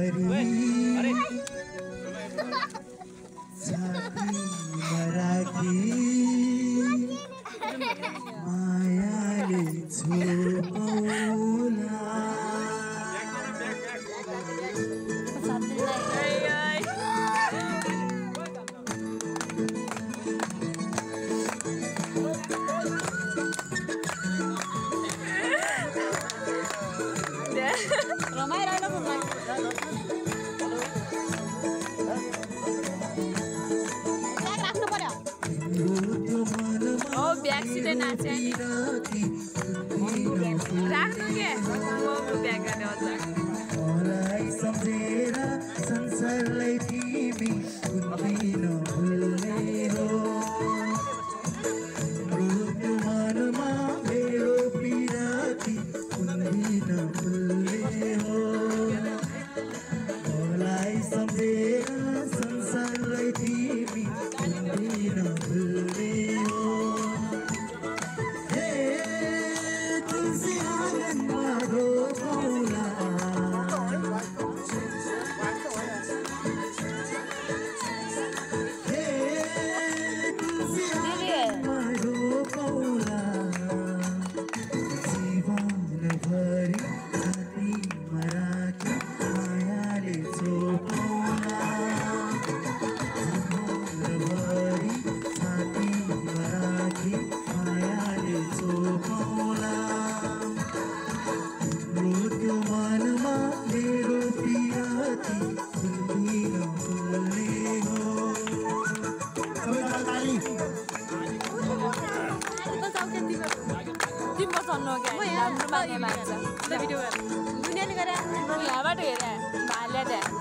अरे मराठी मायाले छोपौला रमाइरहेको राख्नु पर्यो ओ ब्याग सिधै नाच्यो नि राख्नु के म ब्याग गर्ने होला मलाई सम्झेर संसारलाई तिमी कुन्दिन भुल्ने हो मृत्यु मनमा मेरो पिराती कुन्दिन भुल्ने हो मलाई सम्झेर संसारलाई तिमी कुन्दिन भुल्ने हो हे तुलसी आँगनमा रोपौला दुनियाँले गरेर यहाँबाट हेरेँ भाल्या त्यहाँ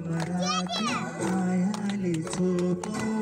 Marathi, Mayale, Chopo.